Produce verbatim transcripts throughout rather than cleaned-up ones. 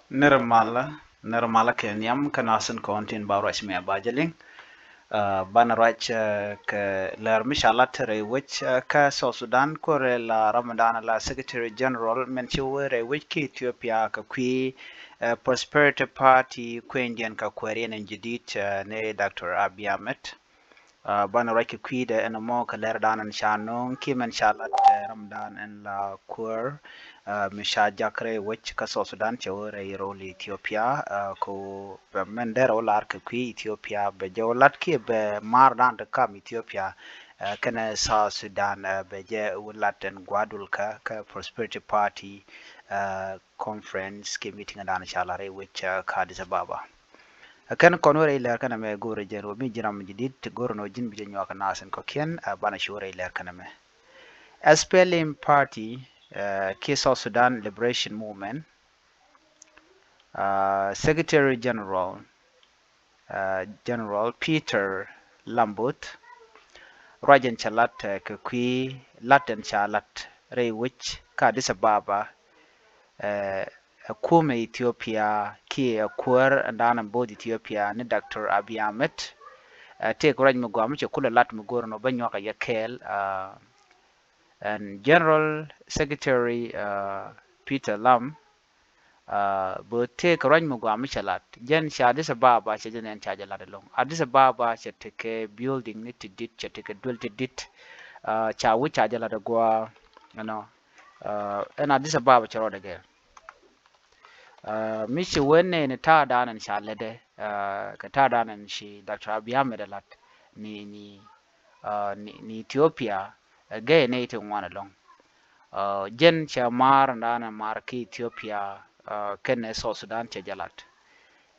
Nir malä, nir malä kɛ nhiam kä nasin kɔn tin ba ruac mɛ ba jɛ liŋ. Banɛ ruac kɛ lɛr mi ca lat rɛy wec kä South Sudan, kuɛ rɛy la ram dan la Secretary General min ci wä rɛy wec kä Ethiopia kɛ kui̱ Prosperity Party kuenydiɛn kɛ kuɛriɛn in jadid ni Doctor Abiy Ahmed. Banɛ ruac kɛ kui̱dɛ ɛn ɛmɔ kɛ lɛr dan ɛn ca no̱o̱ŋ kiɛ mɛn ca lat ram dan ɛn la kuäär mi ca jak rɛy wec kä South Sudan cɛ wä rɛy rol Ethiopia. Kɛ mɛn derɛ wä lar kɛ kui̱ Ethiopia bɛ jɛ wä lat kiɛ bɛ mar dan ti kam Ethiopia kɛnɛ South Sudan bɛ jɛ wä lat ɛn guadul kä kä Prosperity Party conference kiɛ meeting dan ca lar rɛy wec kä Addis Ababa. Kɛn kɔn wä rɛy lɛr kɛnɛ mɛ go̱o̱rɛ jɛn wä mi ji̱n ram jadid ti go̱o̱rɛ nɔ ji̱n bi jɛ nyuak kɛ nasin kɔkiɛn banɛ ci wä rɛy lɛr kɛnɛ mɛ. S P L M Party kiɛ South Sudan Liberation Movement Secretary General General Peter Lambert ruacɛn ca lat kɛ kui̱ latɛn ca lat rɛy wec kä Addis Ababa ɛ kumɛ Ethiopia kiɛ ɛ kuäär ɛn dan ɛn bo̱o̱th Ethiopia ni Doctor Abiy Ahmed. Ɛ tëëk ruac mi gɔaa mi cɛ kulɛ lat mi go̱o̱r ɛn ɔ bä nyuak ɛ yɛ kɛɛl. Ɛn General Secretary Peter Lam bä tëëk ruac mi gɔaa mi cɛ lat jɛn ca Addis Ababa cɛ jɛ nɛn ca jɛ lat ɛlɔ̱ŋ. Addis Ababa cɛ tekɛ building ni ti dit, cɛ tekɛ duel ti dit. Ca wi̱c ca jɛ lat ɛ gɔaa ɛnɔ. Ɛn Addis Ababa cɛ rɔɔdɛ gɛr. Mi ci wen nɛy ni ta̱a̱ da̱a̱n ɛn ca lätdɛ kɛ ta̱a̱ da̱a̱n ɛn ci Doctor Abiy Ahmed ɛ lat ni ni ni Ethiopia ɛ gɛy nɛy ti ŋuan ɛlɔ̱ŋ. Jɛn cɛ maar ɛn da̱a̱n ɛn maar kä Ethiopia kɛnɛ South Sudan cɛ jɛ lat.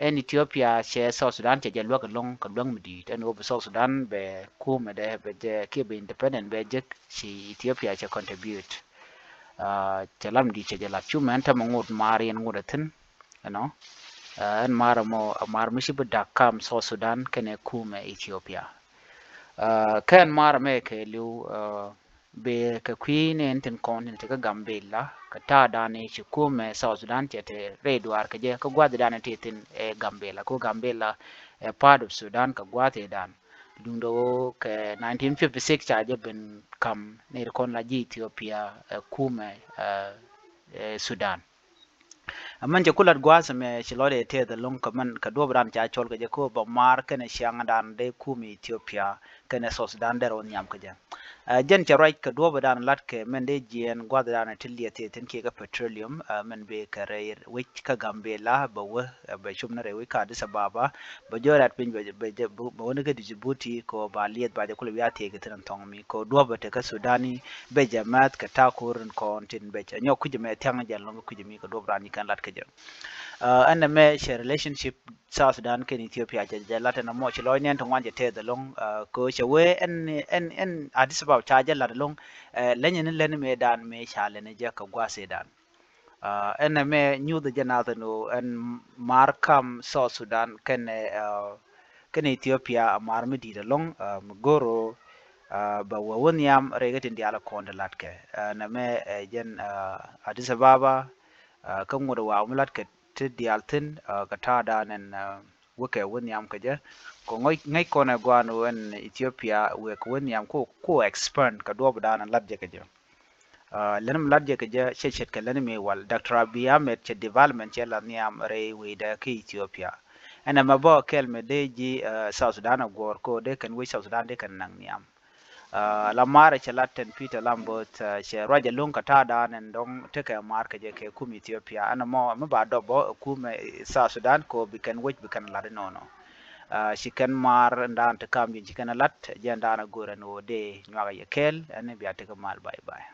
Ɛn Ethiopia cɛ South Sudan cɛ jɛ luäk ɛlɔ̱ŋ kɛ luäk mi di̱i̱t ɛn ɣöö bi South Sudan bɛ kumɛdɛ bɛ jɛ kiɛ bɛ independent bɛ jek ci Ethiopia cɛ contribute. Cɛ lam di̱i̱t cɛ jɛ lat cu mɛn tämɛ ŋot maar yɛn ŋot ɛ thi̱n. Ɛnɔ ɛn maar ɛmɔ ɛ maar mi ci bi da̱k kam South Sudan kɛnɛ kumɛ Ethiopia. Kɛn maar ɛmɛ kɛ li̱w bɛ kɛ kui̱ ni ɛn tin kɔn tin ti kä Gambela kɛ ta̱a̱ da̱a̱n i̱ ci kumɛ South Sudan cɛ te rɛy duaar kɛ jɛ kä gua̱a̱th da̱a̱n ti thi̱n ɛ Gambela kɛ Gambela ɛ part of Sudan kɛ gua̱a̱th da̱a̱n. Duundɛ ɣöö kɛ nineteen fifty six ca jɛ ben kam ni ti kɔn la ji̱ Ethiopia ɛ kumɛ ɛ Sudan. Ɛmɛn cɛ ku lat gua̱a̱th ɛmɛ ci lɔcdɛ tɛth ɛlɔ̱ŋ kɛ mɛn kɛ duɔ̱p dan ca cɔl kɛ jɛ kä bɛ maar kɛnɛ ciaŋdan dee kum Ethiopia kɛnɛ South Sudan derɛ wä nhiam kɛ jɛ. Jɛn cɛ ruac kɛ duɔ̱p dan lat kɛ mɛn dee jiɛɛn gua̱a̱th dan ti liɛth thiɛ thi̱n kiɛ kɛ petroleum mɛn bee kɛ rɛy wec kä Gambela bɛ wä bɛ cum ni rɛy wec kä Addis Ababa bɛ jɔɔr rat piny bɛ wä ni kä Djibouti kɛ ba liɛth ba jɛ kulɛ bia thiɛ kɛ thi̱n thɔŋ mi kɛ duɔ̱p bɛ te kä Sudani bɛ jɛ mɛth kɛ ta̱a̱ ko̱r in kɔn tin bɛ cɛ nyɔk kui̱c ɛmɛ thia̱ŋ jɛ lɔŋ kui̱c ɛmi kɛ duɔ̱p ran nyi kɛn lat kä jɛ. Ɛn ɛmɛ cɛ relationship South Sudan kɛn Ethiopia cɛ jɛ lat ɛn ɛmɔ ci lɔc nɛn ti ŋuan cɛ tɛth ɛlɔŋ kɛ cɛ wee ɛn ɛn ɛn Addis Ababa ca jɛ lat ɛlɔŋ. Lɛnyɛ ni lɛn mëë dan mëë ca lɛn jɛ kɛ gua̱a̱th ëë dan. Ɛn ɛmɛ nyuth jɛ nath ɛn ɣöö ɛn mar kam South Sudan kɛn kɛn Ethiopia a mar mi di̱i̱t ɛlɔ̱ŋ mi go̱r ɣöö bɛ wä wä nhiam rɛy kä tin diaal kɔn ti latkɛ. Ɛn ɛmɛ ɛ jɛn Addis Ababa kä ŋot ɛ waw mi latkɛ ti diaal thi̱n kɛ ta̱a̱ da̱a̱n ɛn wä kɛ wä nhiam kɛ jɛ. Kɛ ŋäc kɔn ɛ gua̱a̱n ɣöö ɛn Ethiopia wëë kɛ wä nhiam ku ku expand kɛ duɔ̱ɔ̱p da̱a̱n ɛn lat jɛ kɛ jɛ. Lɛn mi lat jɛ kɛ jɛ cɛ ce̱tkɛ lɛn mi wal Doctor Abiy Ahmed cɛ development cɛ la nhiam rɛy wecdɛ kä Ethiopia. Ɛn ɛmɛ bä kɛl mɛ dee ji̱ South Sudan a guɔ̱ɔ̱r ko dee kɛn wec South Sudan dee kɛn naŋ nhiam. La marɛ cɛ lat tɛn Peter Lambert cɛ ruac ɛlɔ̱ŋ kɛ ta̱a̱ da̱a̱n ɛn dɔ̱ŋ tekɛ mar kɛ jɛ kɛ kum Ethiopia ɛn ɛmɔ mi ba dɔp bä kum South Sudan ko bi kɛn wec bi kɛn lat inɔnɔ. Ci kɛn mar ɛn da̱a̱n ti kam ji̱n ci kɛn lat jɛ ɛn da̱a̱n a go̱o̱r ɛn ɣöö dee nyuak a yɛ kɛɛl ɛn bia tekɛ mal bye bye.